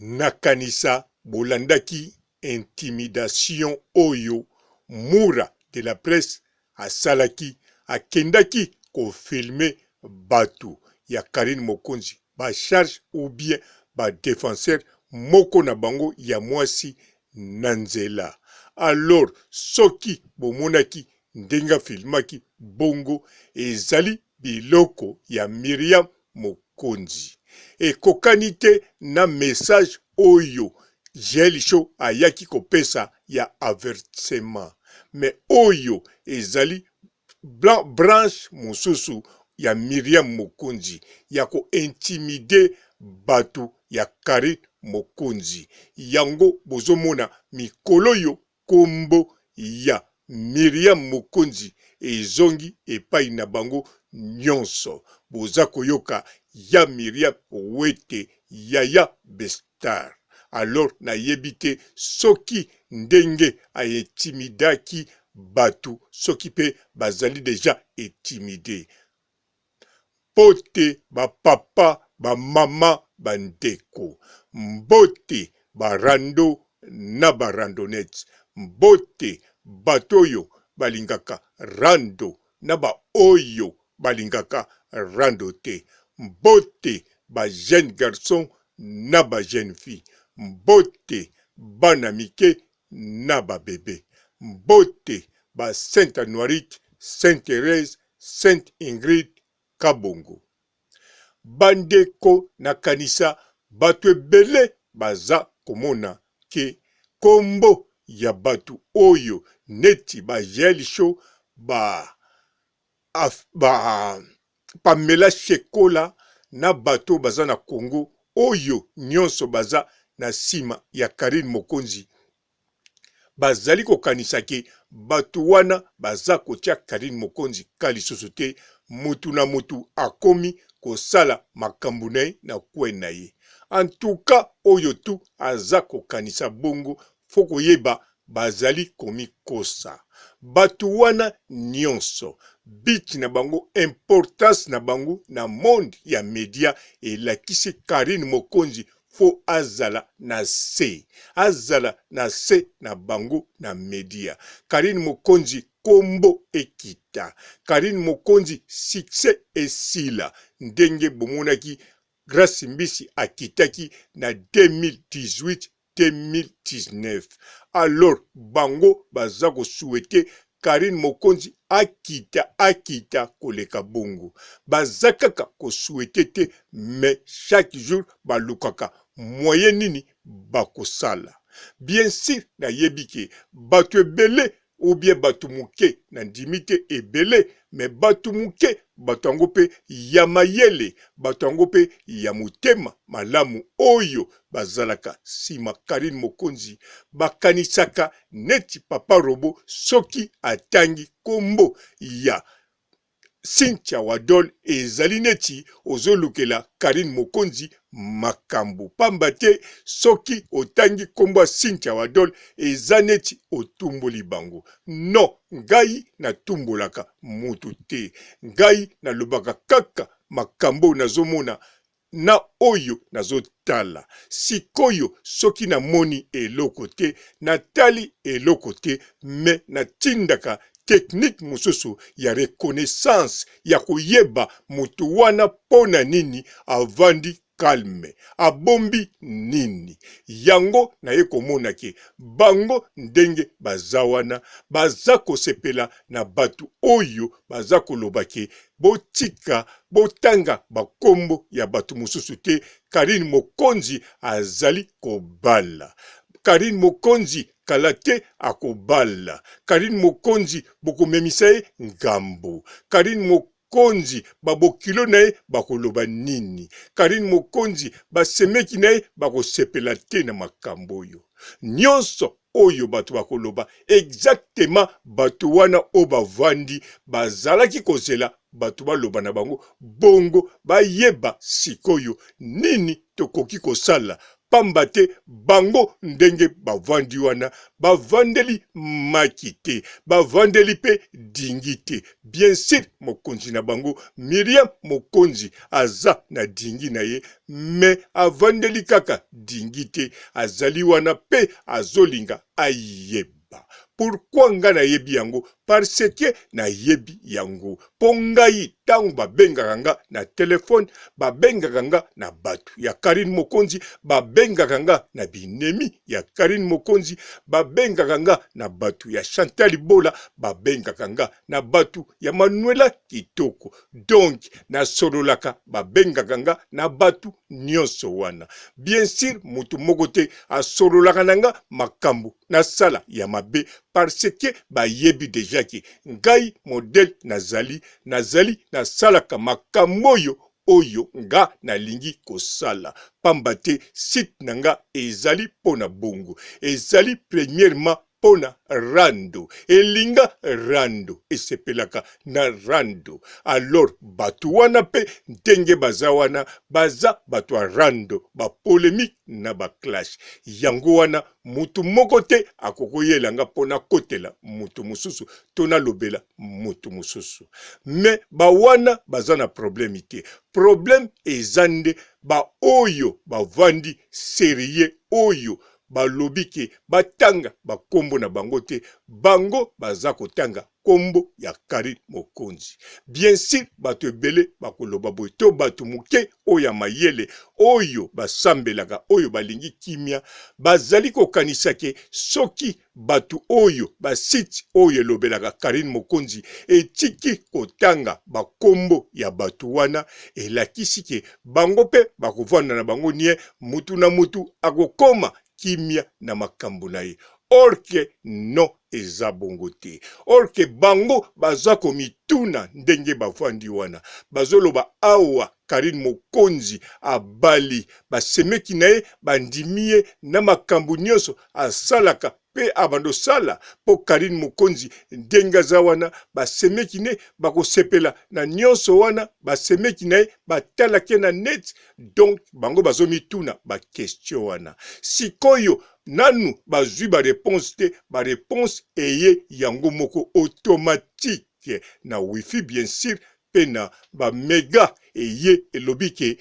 Nakanisa bolandaki intimidation oyo Mura de la presse asalaki, akendaki ko filmer batu ya Carine Mokonzi ba charge ou bien ba defenseurs moko na bango ya mwasi na nzela. Alors soki bomonaki ndenge a filmaki bongo ezali biloko ya Miriam Mokonzi. Ekokani te na message oyo Jael Show ayaki kopesa ya avertissement. Mais oyo ezali branche mosusu ya Miriam Mokonzi ya ko intimider batu ya Carine Mokonzi. Yango bozomona mikoloyo Kombo ya Miriam Mokonzi ezongi epai na bango nionso. Boza koyoka ya Miriam Wete yaya Bestar. Alors nayebi te soki ndenge a intimidaki batu soki pe bazali dejà intimide. Mbote ba papa, ba mama, ba ndeko. Mbote ba rando na ba randonnettes. Mbote bato oyo balingaka rando na ba oyo balingaka rando te. Mbote ba jeunes garçons na ba jeunes filles. Mbote bana mike na ba bebe. Mbote ba Sainte Anuarite, Sainte Therèse, Sainte Ingrid Kabongo. Ba ndeko na kanisa batu ebele baza komona ke kombo ya batu oyo neti ba Jael Show, ba ba Pamela Shekola na bato baza na Congo oyo nionso baza na sima ya Carine Mokonzi bazali kokanisa ke bato wana baza kotia Carine Mokonzi ka lisusu te, mutu na mutu akomi kosala makambu na ye na coin na ye. En tout cas oyo tout aza kokanisa bongo faut koyeba bazali komikosa. Batu wana nionso but na bango importance na bango na monde ya media elakisi Carine Mokonzi faut azala na se azala na se na bango na media. Carine Mokonzi kombo ekita. Carine Mokonzi succès esila ndenge bomonaki Grace Mbisi akitaki na 2018 2019 alors bango baza ko souhaiter Carine Mokonzi akita akita koleka bongo baza kaka ko souhaiter te mais chaque jour balukaka moyen nini bakosala bien sur nayebi ke batu ebele ou bien batu muke na ndimi te ebele mais batu muke batu yango pe ya mayele batu yango pe ya motema malamu oyo bazalaka sima Carine Mokonzi bakanisaka neti papa robot soki atangi kombo ya Cynthia Wadol ezali neti ozolukela Carine Mokonzi makambu pamba te soki otangi kombo ya Cynthia Wadol eza neti otumboli bango non ngai natumbolaka mutu te ngai nalobaka kaka makambo nazomona na oyo nazo tala sikoyo soki na moni eloko te na tali eloko te mais na tindaka technique mosusu ya reconnaissance ya koyeba mutu wana pona nini avandi calme abombi nini yango naye komona ke bango ndenge baza wana baza kosepela na batu oyo baza koloba ke botika botanga ba kombo ya batu mosusu te Carine Mokonzi azali kobala Carine Mokonzi kala te akobala Carine Mokonzi bokomemisa ye ngambo Carine Mokonzi ba bokilo na ye bakoloba nini Carine Mokonzi ba semeki na ye bakosepela te na makambo oyo nionso oyo bato bakoloba exactement bato wana oyo bavandi bazalaki kozela bato baloba na bango bongo bayeba sikoyo nini tokoki kosala. Pamba te bango ndenge bavandi wana, bavandeli maki te, bavandeli pe dingi te. Bien sur mokonzi na bango Miriam Mokonzi aza na dingi na ye mais avandeli kaka dingi te, azali wana pe azolinga ayeba. Pourquoi nga nayebi yango? Parce que nayebi yango po ngai tango babengaka nga na telephone, babengaka nga na batu ya Carine Mokonzi, babengaka nga na binemi ya Carine Mokonzi, babengaka nga na batu ya Chantal Bola, babengaka nga na batu ya Manuela Kitoko. Donc nasololaka, babengaka nga na batu nionso wana. Bien sur mutu moko te asololaka na nga makambu nasala ya mabe parce que bayebi dejà que ngai modèle nazali, nazali nasalaka makambo oyo oyo nga nalingi kosala pamba te site na nga ezali mpo na bongo, ezali premièrement mpo na rando, elinga rando, esepelaka na rando. Alors batu wana mpe ndenge baza wana baza bato ya rando, ba polemique na ba clash, yango wana Mutu moko te akokoyela nga po nakotela mutu mosusu to nalobela mutu mosusu. Mais ba wana baza na problème te. Problème eza nde ba oyo bavandi serieux oyo balobi ke batanga ba kombo na bango te, bango baza kotanga kombo ya Carine Mokonzi. Bien sur bato ebele bakoloba boye to bato moke oyo ya mayele oyo basambelaka oyo balingi kimia bazali kokanisa ke soki bato oyo ba site oyo elobelaka Carine Mokonzi etiki kotanga bakombo ya bato wana elakisi ke bango pe bakovanda na bango nie mutu na mutu akokoma kimia na makambo na ye or que non eza bongo te or que bango baza komituna ndenge bavandi wana bazoloba awa Carine Mokonzi abali basemeki na ye bandimi ye na makambo nyonso asalaka pe abando sala po Carine Mokonzi ndenge aza wana basemeki ne bakosepela na nyonso wana basemeki na ye batalaki ye na net donc bango bazomituna ba question wana sikoyo nanu bazui ba reponse te ba reponse eye yango moko automatique na wifi bien sur pe na ba mega eye elobi ke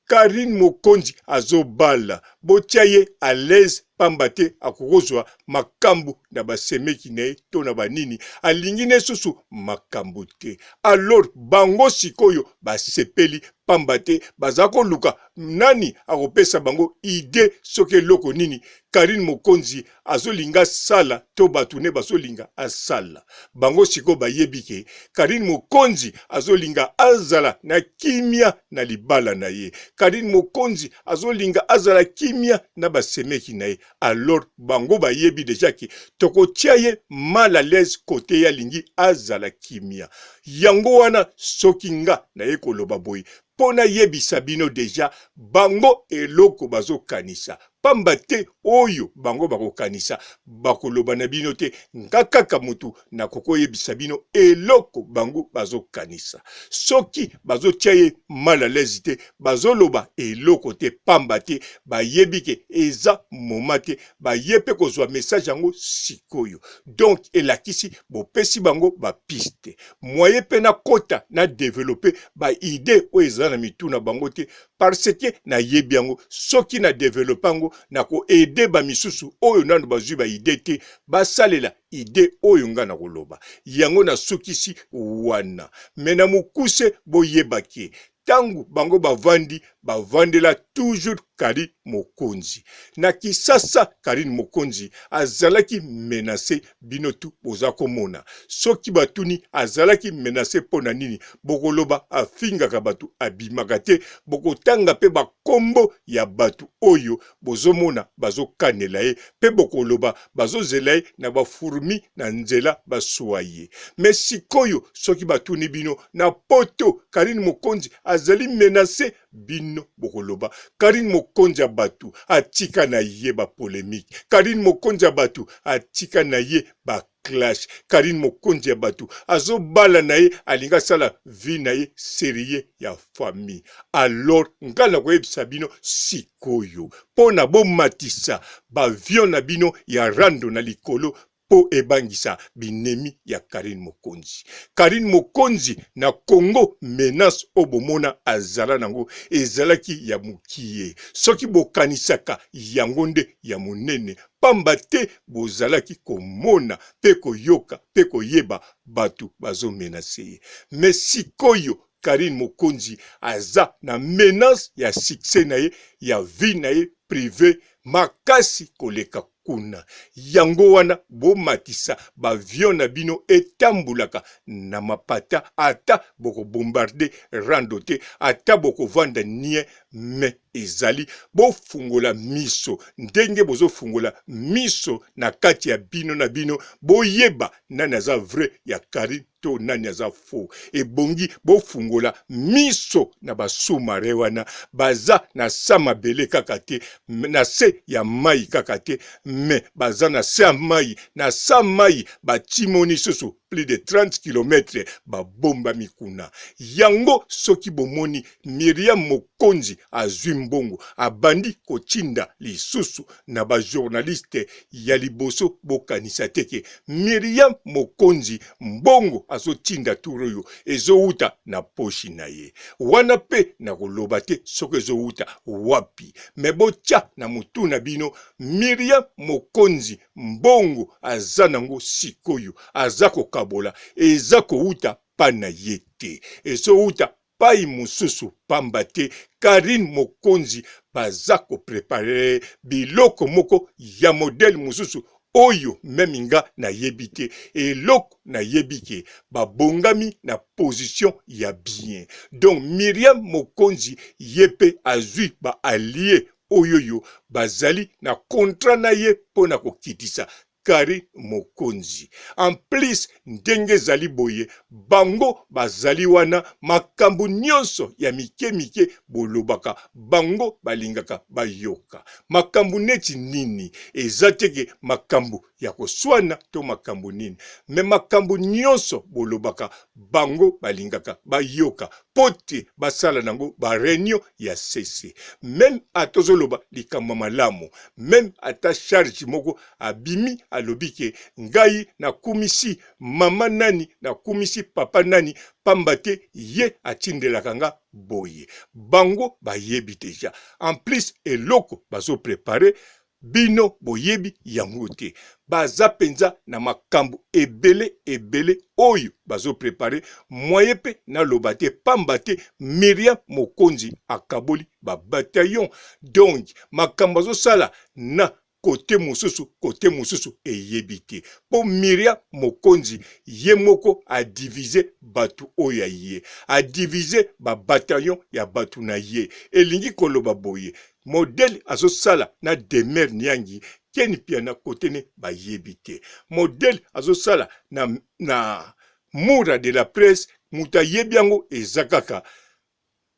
Carine mokonzi azobala botia ye à l'aise pamba te akokozua makambu na ba semeki na ye to na ba nini alingi ne susu makambu te alors bango sikoyo basepeli pamba te baza koluka nani akopesa bango idee soki eloko nini Carine mokonzi azolinga asala to batu ne bazolinga asala bango sikoyo bayebi ke Carine mokonzi azolinga azala na kimia na libala na ye Carine mokonzi azolinga azala kimia na basemeki na ye alors bango bayebi deja ke tokotia ye mal à l'aise kote ye alingi azala kimia yango wana soki nga naye koloba boye mpo nayebisa bino deja bango eloko bazokanisa pamba te oyo bango bakokanisa bakoloba na bino te nga kaka mutu nakokoyebisa bino eloko bango bazokanisa soki bazotia ye mal à l'aise te bazoloba eloko te pamba te bayebi ke eza moma te baye pe kozwa message yango sikoyo donc elakisi bopesi bango ba piste moyen pe nakota na developper ba idee oyo eza na mitu na bango te parce que nayebi yango soki na developper yango nako aider ba misusu oyo nanu bazwi ba idee te basalela idee oyo nga nakoloba yango nasukisi wana mais na mokuse boyeba ke tangu bango bavandi bavandela toujours Carine Mokonzi na kisasa Carine Mokonzi azalaki menace bino tout boza komona soki batuni azalaki menace mpo na nini bokoloba afingaka batu abimaka te bokotanga pe ba kombo ya batu oyo bozomona bazokanela ye pe bokoloba bazozela ye na ba fourmi na nzela basua ye mais sikoyo soki batuni bino na poto Carine Mokonzi azalaki. azali menace. Bino bokoloba Carine mokonzi ya batu atika na ye ba polemique, Carine mokonzi ya batu atika na ye ba clash, Carine mokonzi ya batu azobala na ye alingi asala vie na ye serieux ya famille. Alors nga nakoyebisa bino sikoyo pona bomatisa ba avion na bino ya rando na likolo po ebangisa binemi ya Carine Mokonzi. Carine Mokonzi na Congo menace oyo bomona azala nango ezalaki ya mukie. Soki bokanisaka yango nde ya munene pamba te bozalaki komona pe koyoka pe koyeba batu bazo menace ye. Mais sikoyo Carine Mokonzi aza na menace ya succès na ye ya vie na ye privee makasi koleka kuna. Yango wana bomatisa ba avion na bino etambulaka na mapata ata boko bombarde rando te ata bokovanda nie mais ezali bofungola miso ndenge bozofungola miso na kati ya bino na bino boyeba nani aza vrai ya Carine to nani aza faux. Ebongi bofungola miso na ba sous marin wana baza na sa mabele kaka te, na se ya mai kaka te, mais baza na se ya mai, na sa mai batimoni susu plus de 30 kilomètres babombami kuna. Yango soki bomoni Miriam Mokonzi azwi mbongo abandi kotinda lisusu na ba journaliste ya liboso bokanisa te ke Miriam Mokonzi mbongo azotinda tour oyo ezowuta na poshi na ye. Wana pe nakoloba te soki ezowuta wapi, mais botia na mutu na bino Miriam Mokonzi mbongo aza nango sikoyo aza kokabola eza kowuta pa na ye te, ezowuta payi mosusu pamba te Carine Mokonzi baza ko preparer biloko moko ya modèle mosusu oyo meme nga nayebi te. Eloko nayebi ke babongami na position ya bien. Donc Myriam Mokonzi ye pe azui ba allies oyoyo bazali na contrat na ye pona kokitisa Carine Mokonzi. En plus ndenge ezali boye bango bazali wana makambo nionso ya mike mike bolobaka bango balingaka bayoka. Makambo neti nini? Eza te ke makambo ya koswana to makambo nini mais makambo nionso bolobaka bango balingaka bayoka po te basala nango ba reunion ya sese. Meme ata ozoloba likambo ya malamu, meme ata charge moko abimi alobi ke ngai nakumisi mama nani, nakumisi papa nani pamba te ye atindelaka nga boye. Bango bayebi dejà. En plus eloko bazo preparer Bino boyebi yango te. Baza penza na makambu ebele ebele oyo bazo preparer, moyen pe naloba te pamba te Myriam Mokonzi akaboli ba bataillons donc makambu azosala na cote mosusu cote mosusu eyebi te po Myriam Mokonzi ye moko a diviser batu oyo ya ye, a diviser ba bataillons ya batu na ye elingi koloba boye Modèle azo sala na Demeure Niangi Ken Mpiana cote ne bayebi te. Modèle azo sala na na Mura de la presse mutu ayebi yango eza kaka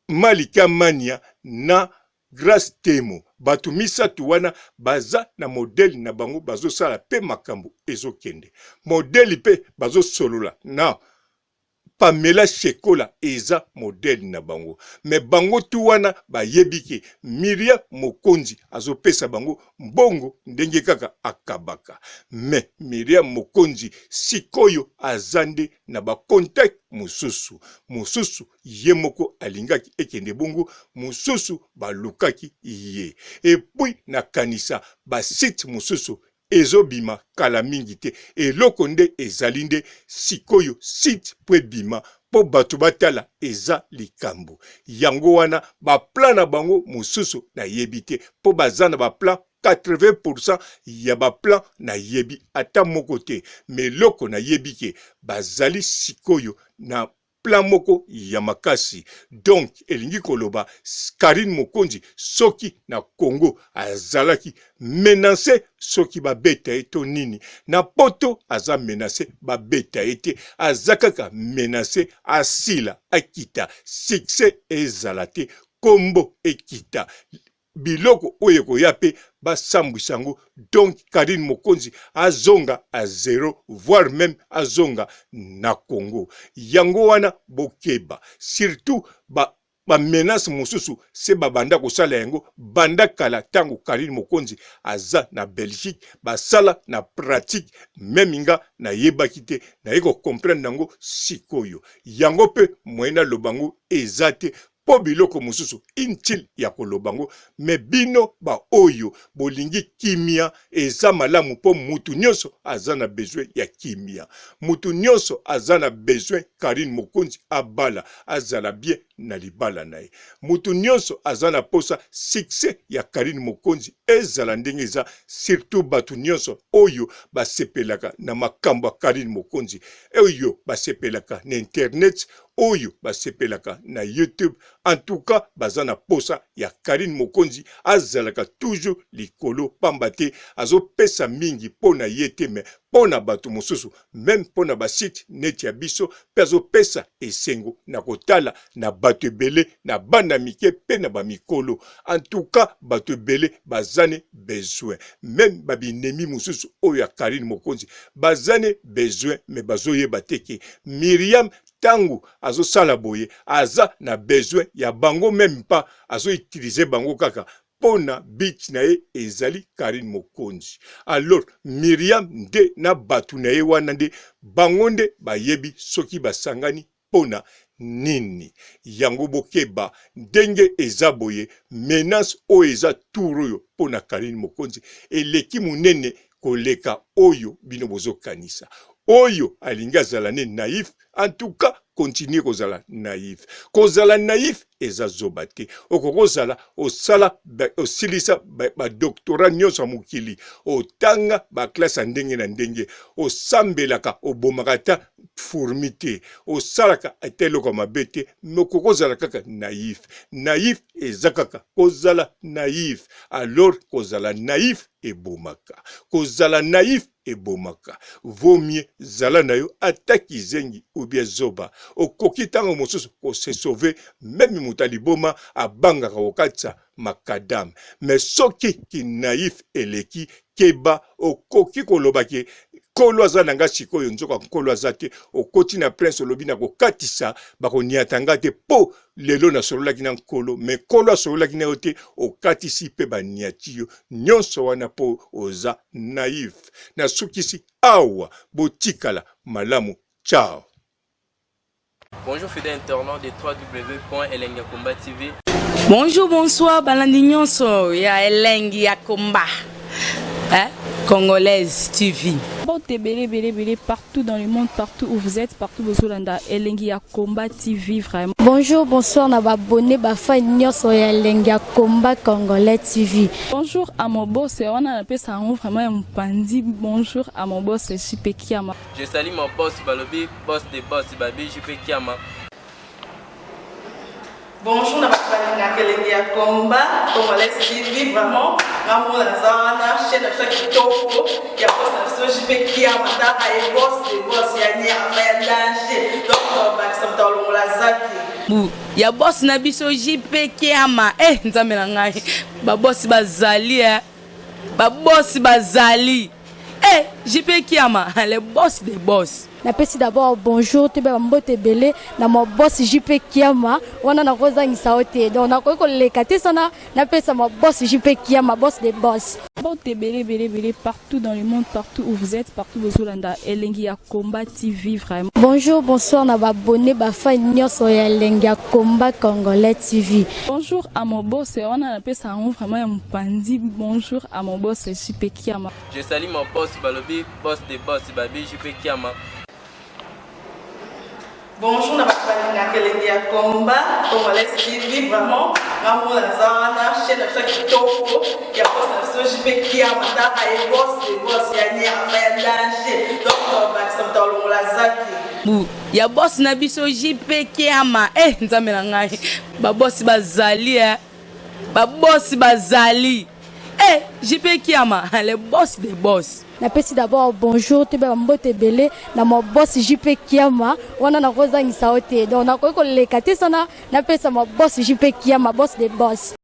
Malika Mania na Grace Temo. Batu misatu wana baza na modèle na bango bazo sala pe makambu ezo kende. Modèle pe bazo solola na Pamela Shekola eza modèle na bango mais bango tout wana bayebi ke Myriam Mokonzi azo pesa bango mbongo ndenge kaka akabaka mais Myriam Mokonzi sikoyo aza nde na ba contact mosusu mosusu ye moko alingaki ekende bongo mosusu balukaki ye et puis nakanisa ba site mosusu ezo bima kala mingi te eloko nde ezali nde sikoyo site po ebima po batu batala eza likambu yango wana ba plan na bango mususu nayebi te po baza na ba plan 80 pourcent ya ba plan nayebi ata moko te mais eloko nayebi ke bazali sikoyo na. Plan moko ya makasi donc elingi koloba Carine Mokonzi soki na Congo azalaki menace soki babeta ye to nini na poto aza menace babeta ye te aza kaka menace asila akita succès ezala te kombo ekita biloko oyo ekoya pe basambwisa yango donc Carine Mokonzi azonga à zero voire meme azonga na Congo yango wana bokeba surtout ba ba menace mosusu se babanda kosala yango banda kala tango Carine Mokonzi aza na Belgique basala na pratique meme nga nayebaki te naye ko comprendre yango sikoyo yango pe moyen naloba yango eza te po biloko mosusu inutile ya koloba ngo mais bino ba oyo bolingi kimia eza malamu po mutu nionso aza na besoin ya kimia mutu nionso aza na besoin Carine Mokonzi abala azala bien na libala na ye mutu nionso aza na posa succès ya Carine Mokonzi ezala ndenge eza surtout batu nionso oyo basepelaka na makambo ya Carine Mokonzi oyo basepelaka na internet oyo basepelaka na YouTube en tout cas baza na posa ya Carine Mokonzi azalaka toujours likolo pamba te azopesa mingi mpo na ye te mais mpo na bato mosusu meme mpo na ba site neti ya biso mpe azopesa esengo na kotala na bato ebele na bana mike mpe na ba mikolo en tout cas bato ebele baza ne besoin meme ba binemi mosusu oyo ya Carine Mokonzi baza ne besoin mais bazoyeba te ke Myriam tangu azosala boye aza na besoin ya bango meme pas azo utiliser bango kaka pona but na ye ezali Carine Mokonzi alors Myriam nde na batu na ye wana nde bango nde bayebi soki basangani pona nini yango bokeba ndenge eza boye menace oyo eza tour oyo pona Carine Mokonzi eleki munene koleka oyo bino bozokanisa. Oyo alingi azala ne naïf, en tout cas continuer kozala naïf. Kozala naïf eza zoba te. Okoki kozala osala osilisa ba doctorat nyonso ya mokili, otanga ba classe ya ndenge na ndenge, osambelaka, obomaka ata fourmi te, osalaka ata eloko ya mabe te, mais okoki kozala kaka naïf. Naïf eza kaka kozala naïf. Alors kozala naïf ebomaka. Kozala naïf ebomaka. Vaut mieux zala na yo ata kizengi ou bien zoba. Okoki tango mosusu ko se sauver meme moto ya liboma abangaka kokatisa macadam. Mais soki ki naïf eleki keba okoki koloba ke nkolo aza na nga sikoyo nzoka nkolo aza te. Okoti na prince olobi nakokatisa bakoniata nga te po lelo nasololaki na nkolo mais nkolo asololaki na yo te okatisi mpe baniati yo nyonso wana mpo oza naïf nasukisi awa botikala malamu ciao Bonjour fidèles internautes de www.elengiyakomba TV. Bonjour, bonsoir, balandi nyonso ya elengi ya komba. Hein? Congolaise TV. Mbote ebele ebele ebele partout dans le monde partout où vous êtes partout bozolanda elengi ya combat TV vraiment. Bonjour bonsoir na ba abonné ba fan nyonso ya elengi ya combat congolais TV. Bonjour à mon boss wana napesa yango vraiment ya mopanzi bonjour à mon boss JP Kiama. Je salue mon boss balobi boss de boss babi JP Kiama. Bonjour na bato balingaka elengi ya combat congolais TV vraiment nga moko naza wana chaîne na biso ya kitoko ya boss na biso JP Kiama tala ye boss de boss ya nyama ya danger donc tobakisa moto alongola zaki bu ya boss na biso JP Kiama eh nzambe na ngai ba boss bazali eh ba boss bazali eh JP Kiama le boss des boss Napesi d'abord bonjour toyeba ba mbote ebele na ma boss JP Kiama wana nakozangisa yo te donc nakoki koleka te sana napesa ma boss JP Kiama boss de boss. Mbote ebele ebele ebele partout dans le monde partout où vous êtes partout bozolanda elengi ya combat TV vraiment. Bonjour bonsoir na ba abonne ba fan nyonso ya elengi ya combat congolais TV. Bonjour à mon boss wana napesa yango vraiment ya mopanzi bonjour à mon boss JP Kiama. Je salue mon boss balobi boss de boss babi JP Kiama. Bonjour na bato balingaka elengi ya combat congolais TV vraiment nga moko naza wana chaîne na biso ya kitoko ya boss na biso JP Kiama tala ye boss de boss ya nyama ya danger donc tobakisa moto alongola zaki. Bu ya boss na biso JP Kiama. Eh, nzambe na ngai, babosi bazali, eh. Babosi bazali, eh, JP Kiama, le boss des boss. Napesi d'abord bonjour, toyeba bambote ebele na ma boss JP Kiama. Wana nakozangisa yo te, donc nakoki koleka te sana napesa ma boss JP Kiama, boss de boss.